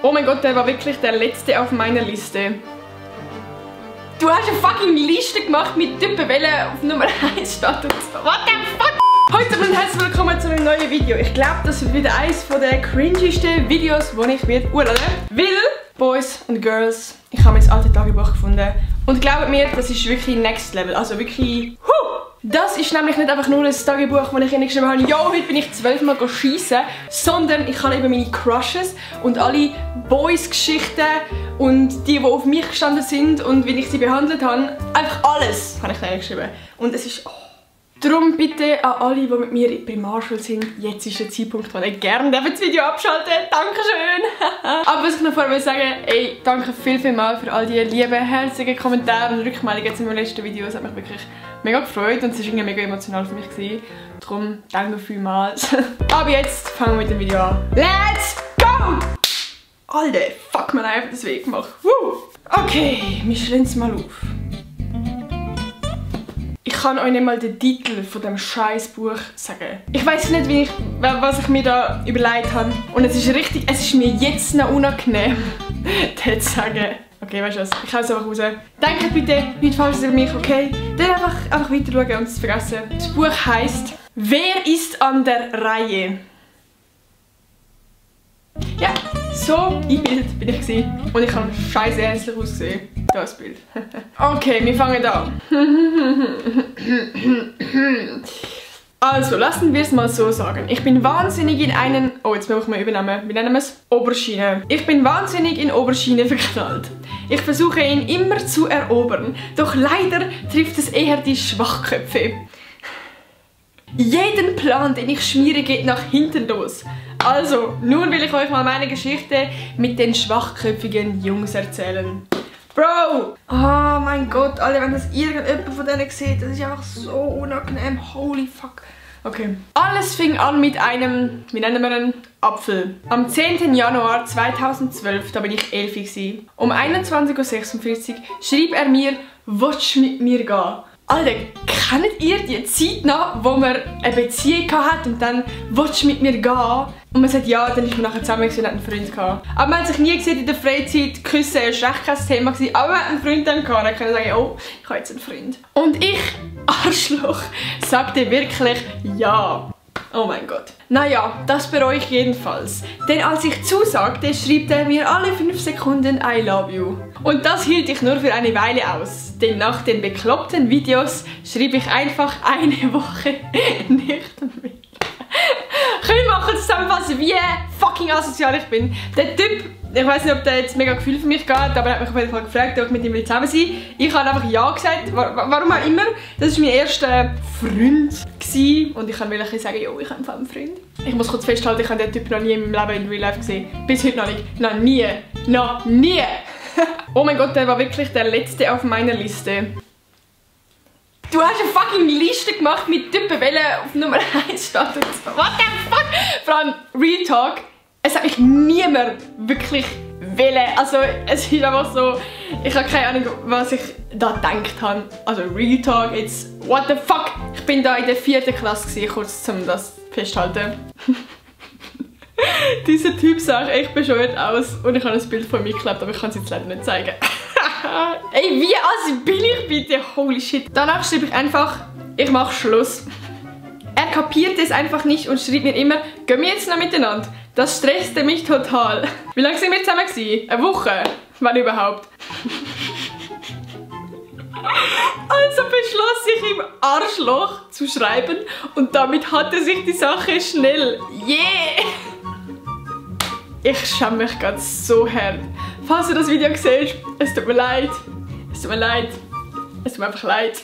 Oh mein Gott, der war wirklich der letzte auf meiner Liste. Du hast eine fucking Liste gemacht mit Typen, welche auf Nummer 1 steht und so. What the fuck? Heute und herzlich willkommen zu einem neuen Video. Ich glaube, das wird wieder eines der cringigsten Videos, die ich werde urladen. Weil, Boys und Girls, ich habe mein altes Tagebuch gefunden. Und glaubt mir, das ist wirklich next level. Also wirklich, Das ist nämlich nicht einfach nur ein Tagebuch, wo ich geschrieben habe, yo, heute bin ich 12 Mal schiessen, sondern ich habe eben meine Crushes und alle Boys-Geschichten und die auf mich gestanden sind und wie ich sie behandelt habe. Einfach alles habe ich da geschrieben. Und es ist... Darum bitte an alle, die mit mir in der Primarschule sind, jetzt ist der Zeitpunkt, wo ihr gerne das Video abschalten. Dankeschön! Aber was ich noch vorher will sagen, ey, danke vielmals für all die lieben, herzigen Kommentare und Rückmeldungen zu meinem letzten Video. Es hat mich wirklich mega gefreut und es war irgendwie mega emotional für mich gewesen. Darum danke vielmals. Aber jetzt fangen wir mit dem Video an. Let's go! Alter, fuck, man hat einfach das Weg gemacht. Okay, wir stellen es mal auf. Ich kann euch nicht mal den Titel von dem Scheißbuch sagen. Ich weiß nicht, was ich mir da überlegt habe. Und es ist mir jetzt noch unangenehm, das zu sagen. Okay, weißt du was? Ich hau es einfach raus. Denkt bitte nicht falsch über mich, okay? Dann einfach weiter schauen und es vergessen. Das Buch heisst Wer ist an der Reihe? Ja, so eingebildet bin ich gewesen. Und ich habe scheiße hässlich ausgesehen. Das Bild. Okay, wir fangen an. Also, lassen wir es mal so sagen. Ich bin wahnsinnig in einen... Oh, jetzt müssen wir übernehmen. Wie nennen wir es? Oberschiene. Ich bin wahnsinnig in Oberschiene verknallt. Ich versuche ihn immer zu erobern. Doch leider trifft es eher die Schwachköpfe. Jeden Plan, den ich schmiere, geht nach hinten los. Also, nun will ich euch mal meine Geschichte mit den schwachköpfigen Jungs erzählen. Bro! Oh mein Gott, Alter, wenn das irgendjemand von denen sieht, das ist einfach so unangenehm. Holy fuck. Okay. Alles fing an mit einem, wie nennen wir einen, Apfel. Am 10. Januar 2012, da bin ich 11 gewesen. Um 21:46 Uhr schrieb er mir, willst du mit mir gehen? Alter, kennt ihr die Zeit noch, wo man eine Beziehung hatte und dann willst du mit mir gehen? Und man sagt ja, dann ist man nachher zusammen und hat einen Freund gehabt. Aber man hat sich nie gesehen in der Freizeit, Küssen war echt kein Thema gewesen, aber man hat einen Freund dann gehabt, dann kann ich sagen, oh, ich habe jetzt einen Freund. Und ich, Arschloch, sagte wirklich ja. Oh mein Gott. Naja, das bereue ich jedenfalls. Denn als ich zusagte, schrieb er mir alle 5 Sekunden I love you. Und das hielt ich nur für eine Weile aus. Denn nach den bekloppten Videos schrieb ich einfach eine Woche nicht mehr. Können wir machen zusammenfassen, wie fucking asozial ich bin. Der Typ, ich weiß nicht, ob der jetzt mega Gefühl für mich geht, aber er hat mich auf jeden Fall gefragt, ob ich mit ihm zusammen sein will. Ich habe einfach ja gesagt, warum auch immer. Das war mein erster Freund gewesen. Und ich wollte sagen, jo, ich habe einen Freund. Ich muss kurz festhalten, ich habe den Typ noch nie in meinem Leben in Real Life gesehen. Bis heute noch nicht. Noch nie. Noch nie. Oh mein Gott, der war wirklich der letzte auf meiner Liste. Du hast eine fucking Liste gemacht mit Typen, welche auf Nummer 1 steht und so. What the fuck? Vor allem Real Talk. Es hat mich niemand wirklich wählen. Also es ist einfach so, ich habe keine Ahnung, was ich da gedacht habe. Also Real Talk, jetzt what the fuck? Ich bin da in der 4. Klasse gewesen, kurz um das festzuhalten. Dieser Typ sah echt bescheuert aus und ich habe ein Bild von mir geklebt, aber ich kann es jetzt leider nicht zeigen. Ey, wie assi bin ich bitte? Holy shit. Danach schrieb ich einfach, ich mache Schluss. Er kapierte es einfach nicht und schrieb mir immer, gehen wir jetzt noch miteinander. Das stresste mich total. Wie lange sind wir zusammen gewesen? Eine Woche? Wann überhaupt? Also beschloss ich ihm Arschloch zu schreiben und damit hatte sich die Sache schnell. Yeah! Ich schäme mich gerade so hart. Falls du das Video siehst, es tut mir leid. Es tut mir leid. Es tut mir einfach leid.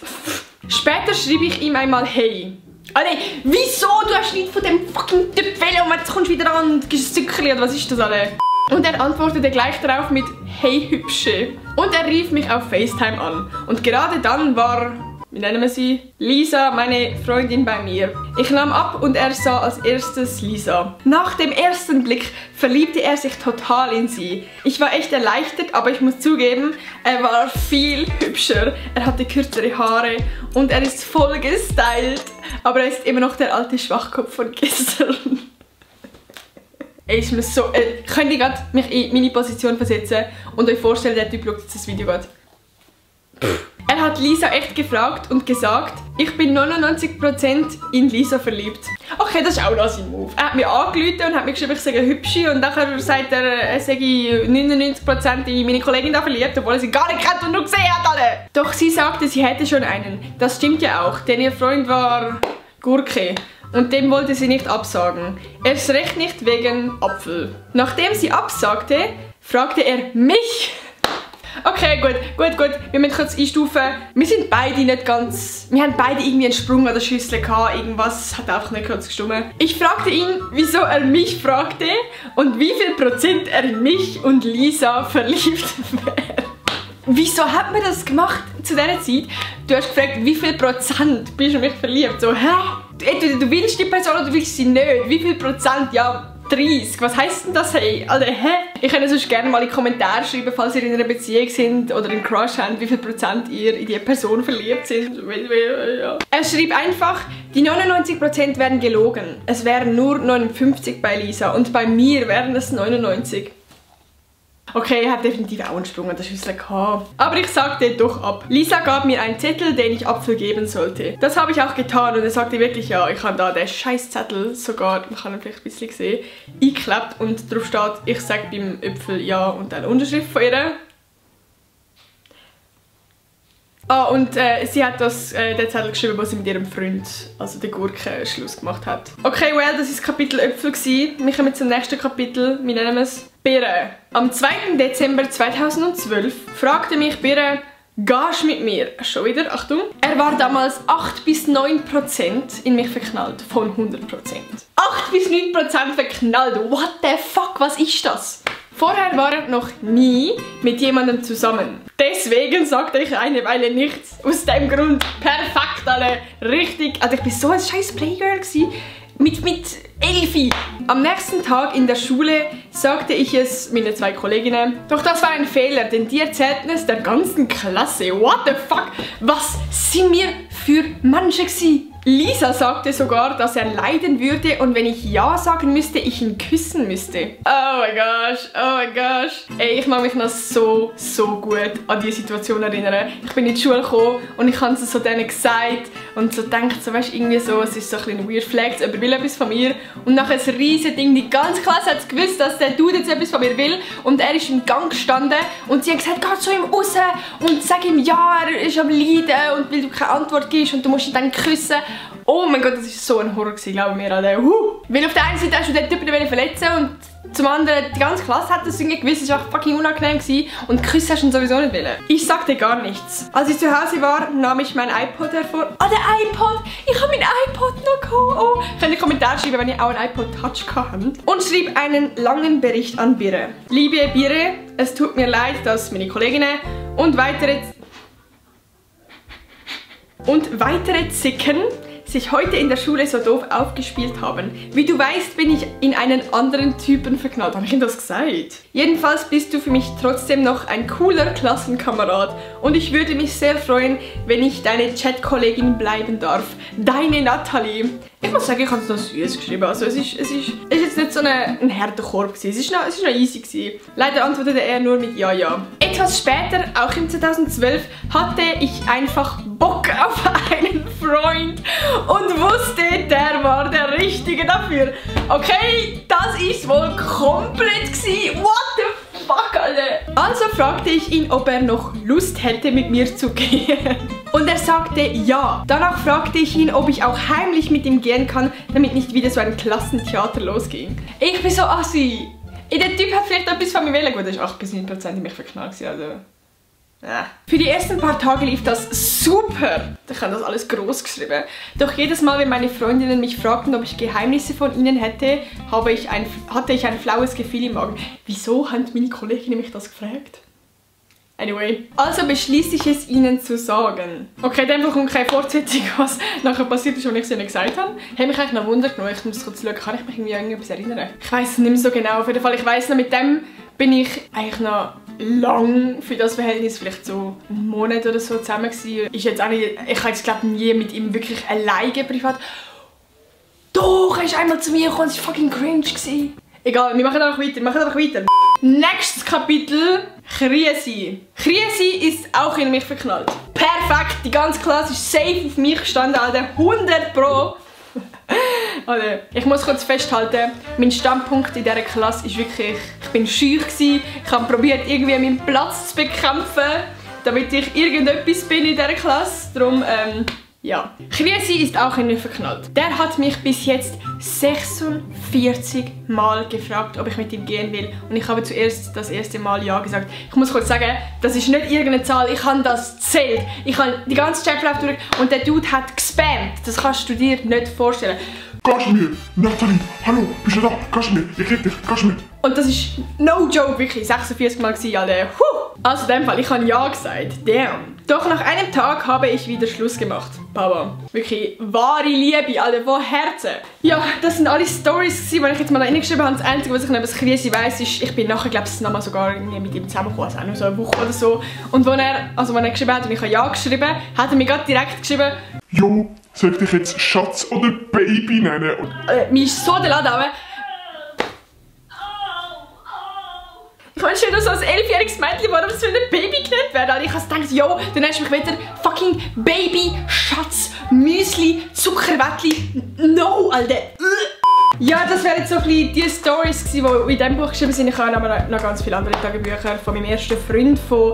Später schrieb ich ihm einmal hey. Alter, wieso? Du hast nicht von dem fucking Typ wählen und jetzt kommst du wieder an und gibst ein Zückerli oder was ist das alle? Und er antwortete gleich darauf mit hey Hübsche. Und er rief mich auf FaceTime an. Und gerade dann war, wie nennen wir sie? Lisa, meine Freundin, bei mir. Ich nahm ab und er sah als erstes Lisa. Nach dem ersten Blick verliebte er sich total in sie. Ich war echt erleichtert, aber ich muss zugeben, er war viel hübscher. Er hatte kürzere Haare und er ist voll gestylt. Aber er ist immer noch der alte Schwachkopf von gestern. Ey, ist mir so... könnt ihr gerade mich in meine Position versetzen und euch vorstellen, der Typ schaut jetzt das Video gerade. Er hat Lisa echt gefragt und gesagt, ich bin 99% in Lisa verliebt. Okay, das ist auch noch sein Move. Er hat mich angerufen und hat mir geschrieben, ich sei eine Hübsche und nachher sagt er sei 99% in meine Kollegin da verliebt, obwohl er sie gar nicht kennt und nur gesehen hat, alle. Doch sie sagte, sie hätte schon einen. Das stimmt ja auch, denn ihr Freund war Gurke. Und dem wollte sie nicht absagen. Erst recht nicht wegen Apfel. Nachdem sie absagte, fragte er mich. Okay, gut. Wir müssen kurz einstufen. Wir sind beide nicht ganz... Wir haben beide irgendwie einen Sprung an der Schüssel gehabt. Irgendwas hat einfach nicht kurz gestimmt. Ich fragte ihn, wieso er mich fragte und wie viel Prozent er in mich und Lisa verliebt wäre. Wieso hat man das gemacht zu dieser Zeit? Du hast gefragt, wie viel Prozent bist du in mich verliebt? So, hä? Entweder du willst die Person oder du willst sie nicht. Wie viel Prozent? Ja, 30. Was heisst denn das, hey? Alter, hä? Ich könnte sonst gerne mal in die Kommentare schreiben, falls ihr in einer Beziehung sind oder einen Crush habt, wie viel Prozent ihr in diese Person verliebt sind. Ja. Er schrieb einfach, die 99% werden gelogen. Es wären nur 59 bei Lisa und bei mir wären es 99. Okay, er hat definitiv auch einen Sprung an der Schüssel gehabt. Aber ich sagte doch ab. Lisa gab mir einen Zettel, den ich Apfel geben sollte. Das habe ich auch getan und er sagte wirklich ja. Ich habe da den Scheißzettel sogar, man kann ihn vielleicht ein bisschen sehen, eingeklebt und drauf steht, ich sage beim Äpfel ja und eine Unterschrift von ihr. Ah, und sie hat den Zettel geschrieben, wo sie mit ihrem Freund, also der Gurke, Schluss gemacht hat. Okay, well, das ist Kapitel Äpfel gewesen. Wir kommen zum nächsten Kapitel. Wir nennen es Birre. Am 2. Dezember 2012 fragte mich Birre, gehst mit mir? Schon wieder, Achtung. Er war damals 8 bis 9% in mich verknallt, von 100%. 8 bis 9% verknallt, what the fuck, was ist das? Vorher war er noch nie mit jemandem zusammen. Deswegen sagte ich eine Weile nichts. Aus dem Grund, perfekt, alle, richtig. Also ich bin so ein scheiß Playgirl gewesen. Mit 11. Am nächsten Tag in der Schule sagte ich es meinen 2 Kolleginnen. Doch das war ein Fehler, denn die erzählten es der ganzen Klasse. What the fuck? Was sind wir für Menschen gewesen? Lisa sagte sogar, dass er leiden würde und wenn ich ja sagen müsste, ich ihn küssen müsste. Oh my gosh, oh my gosh. Ey, ich mag mich noch so gut an diese Situation erinnern. Ich bin in die Schule gekommen und ich habe es so denen gesagt und so gedacht, so weißt irgendwie so, es ist so ein bisschen weird flags, aber will etwas von mir. Und nachher ein riesen Ding, die ganze Klasse hat gewusst, dass der Dude jetzt etwas von mir will und er ist im Gang gestanden und sie hat gesagt, geh zu ihm raus und sag ihm ja, er ist am Leiden und weil du keine Antwort gibst und du musst ihn dann küssen. Oh mein Gott, das war so ein Horror, glauben wir alle. Weil auf der einen Seite hast du den Typen verletzen und zum anderen, die ganze Klasse hat das irgendwie gewusst, es war fucking unangenehm gewesen und küssen hast du sowieso nicht wollen. Ich sagte gar nichts. Als ich zu Hause war, nahm ich mein iPod hervor. Ah, der iPod! Ich habe mein iPod noch geholt. Oh. Könnt ihr in die Kommentare schreiben, wenn ihr auch einen iPod Touch habt. Und schrieb einen langen Bericht an Birre. Liebe Birre, es tut mir leid, dass meine Kolleginnen und weitere Zicken sich heute in der Schule so doof aufgespielt haben. Wie du weißt, bin ich in einen anderen Typen verknallt. Habe ich ihm das gesagt? Jedenfalls bist du für mich trotzdem noch ein cooler Klassenkamerad. Und ich würde mich sehr freuen, wenn ich deine Chat-Kollegin bleiben darf. Deine Nathalie. Ich muss sagen, ich habe es noch süß geschrieben. Also es ist jetzt nicht so ein harter Korb gewesen. Es ist noch easy gewesen. Leider antwortete er nur mit ja, ja. Etwas später, auch im 2012, hatte ich einfach Bock auf einen Freund und wusste, der war der Richtige dafür. Okay, das ist wohl komplett gewesen. What the fuck, Alter? Also fragte ich ihn, ob er noch Lust hätte, mit mir zu gehen. Und er sagte ja. Danach fragte ich ihn, ob ich auch heimlich mit ihm gehen kann, damit nicht wieder so ein Klassentheater losging. Ich bin so assi. Der Typ hat vielleicht etwas von mir wählen. Gut, das ist 8 bis 9% in mich verknallt, also... Ja. Für die ersten paar Tage lief das super. Ich habe das alles groß geschrieben. Doch jedes Mal, wenn meine Freundinnen mich fragten, ob ich Geheimnisse von ihnen hätte, hatte ich ein flaues Gefühl im Magen. Wieso haben meine Kolleginnen mich das gefragt? Anyway, also beschließe ich es ihnen zu sagen. Okay, dann kommt keine Fortsetzung, was nachher passiert ist, was ich es ihnen gesagt habe. Ich habe mich eigentlich noch Wunder genommen. Ich muss kurz schauen, kann ich mich irgendwie an irgendetwas erinnern? Ich weiß es nicht mehr so genau. Auf jeden Fall, ich weiss noch, mit dem bin ich eigentlich noch lang für das Verhältnis, vielleicht so einen Monat oder so zusammen gewesen. Ist jetzt auch nicht, ich habe jetzt glaube nie mit ihm wirklich alleine privat. Doch, er ist einmal zu mir gekommen, es war fucking cringe gewesen. Egal, wir machen einfach weiter, Nächstes Kapitel, Krise. Krise ist auch in mich verknallt. Perfekt, die ganze Klasse ist safe auf mich gestanden, Alter. 100 Pro. Alter, ich muss kurz festhalten, mein Standpunkt in dieser Klasse ist wirklich, ich bin scheu gewesen. Ich habe probiert, irgendwie meinen Platz zu bekämpfen, damit ich irgendetwas bin in dieser Klasse. Darum, ja. Krise ist auch in mich verknallt. Der hat mich bis jetzt 46 Mal gefragt, ob ich mit ihm gehen will. Und ich habe zuerst das erste Mal ja gesagt. Ich muss kurz sagen, das ist nicht irgendeine Zahl, ich habe das gezählt. Ich habe die ganze Chatverlauf durch und der Dude hat gespammt. Das kannst du dir nicht vorstellen. Kaschmir, Nathalie, hallo, bist du da? Kaschmir, ich rede dich, Kaschmir. Und das ist no joke, wirklich 46 Mal gewesen, Alter. Also in dem Fall, ich habe ja gesagt. Damn. Doch nach einem Tag habe ich wieder Schluss gemacht. Baba. Wirklich wahre Liebe, Alter, von Herzen. Ja, das sind alle Storys, die ich jetzt mal reingeschrieben habe. Das Einzige, was ich noch über das Krise weiss, ist, ich bin nachher, glaube ich, nochmal sogar mit ihm zusammengekommen, also auch noch so eine Woche oder so. Und als er geschrieben hat und ich habe ja geschrieben, hat er mir gerade direkt geschrieben, Jo, soll ich dich jetzt Schatz oder Baby nennen? mir ist so der Laden aber. Ich meine schon, dass so als 11-jähriges Mädchen, warum soll ein Baby genannt werden? Also ich habe gedacht, yo, du nennst mich wieder fucking Baby, Schatz, Müsli, Zuckerwättli. No, Alter. Ja, das wären jetzt so ein bisschen die Storys gewesen, die in diesem Buch geschrieben sind. Ich habe aber noch ganz viele andere Tagebücher von meinem ersten Freund, von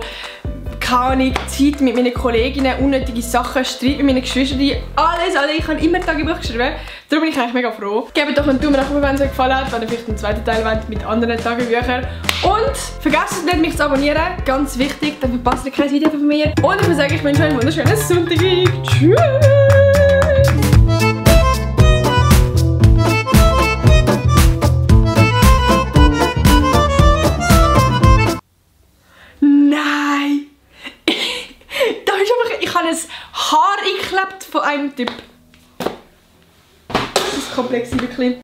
keine Ahnung, Zeit mit meinen Kolleginnen, unnötige Sachen, Streit mit meinen Geschwistern, alles. Ich habe immer Tagebuch geschrieben. Darum bin ich eigentlich mega froh. Gebt doch einen Daumen nach oben, wenn es euch gefallen hat, wenn ihr vielleicht einen zweiten Teil wollt mit anderen Tagebüchern. Und vergesst nicht, mich zu abonnieren. Ganz wichtig, dann verpasst ihr kein Video von mir. Und ich würde sagen, ich wünsche euch einen wunderschönen Sonntag. Tschüss! Ich habe ein Haar eingeklebt von einem Typ. Das ist komplex, wirklich.